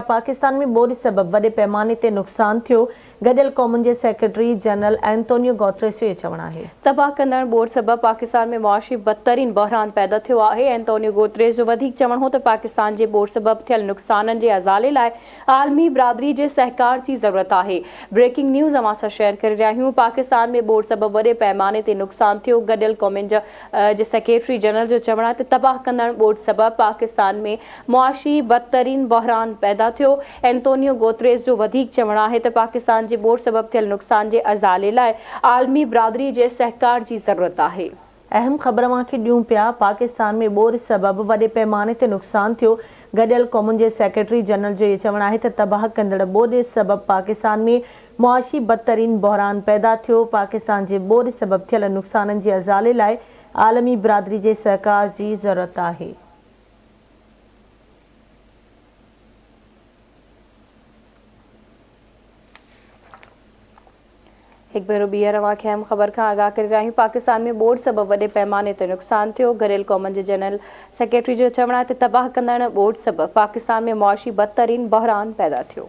پاڪستان ۾ ٻوڏ سبب وڏي پئماني تي نقصان ٿيو، گڏيل قومن جي سيڪريٽري جنرل اينتونيو گوتريس جو اهو چوڻ آهي. تباهه ڪندڙ ٻوڏ سبب پاڪستان ۾ معاشي بدترين بحران پيدا ٿيو آهي. اينتونيو گوتريس جو وڌيڪ چوڻ هو ته پاڪستان جي ٻوڏ سبب ٿيل نقصانن جي ازالي لاء عالمي برادري جي سهڪار جي ضرورت آهي. بريڪنگ نيوز اوهان سان شيئر ڪري رهيا آهيون پاڪستان ۾ ٻوڏ سبب وڏي پئماني تي نقصان ٿيو، گڏيل قومن جي سيڪريٽري جنرل جو چوڻ آهي ته تباهه ڪندڙ ٻوڏ سبب پاڪستان ۾ معاشي بدترين بحران پيدا ٿيو. اينتونيو گوتريس جو وڌيڪ چوڻ آهي ته پاڪستان جي ٻوڏ سبب ٿيل نقصان جي ازالي لاء عالمي برادري جي سهڪار جي ضرورت آهي. اهم خبر اوهان کي ڏيون پيا، پاڪستان ۾ ٻوڏ سبب وڏي پئماني تي نقصان ٿيو، گڏيل قومن جي سيڪريٽري جنرل جو اهو چوڻ آهي ته تباهه ڪندڙ ٻوڏ سبب پاڪستان ۾ معاشي بدترين بحران پيدا ٿيو، پاڪستان جي ٻوڏ سبب ٿيل نقصانن جي ازالي لاء عالمي برادري جي سهڪار جي ضرورت آهي. هڪ ڀيرو ٻيهر اوهان کي اهم خبر کان آگاهه ڪري رهيا آهيون پاڪستان ۾ ٻوڏ سبب وڏي پئماني تي نقصان ٿيو گڏيل قومن جي جنرل سيڪريٽري جو چوڻ آهي ته تباهه ڪندڙ ٻوڏ سبب پاڪستان ۾ معاشي بدترين بحران پيدا ٿيو.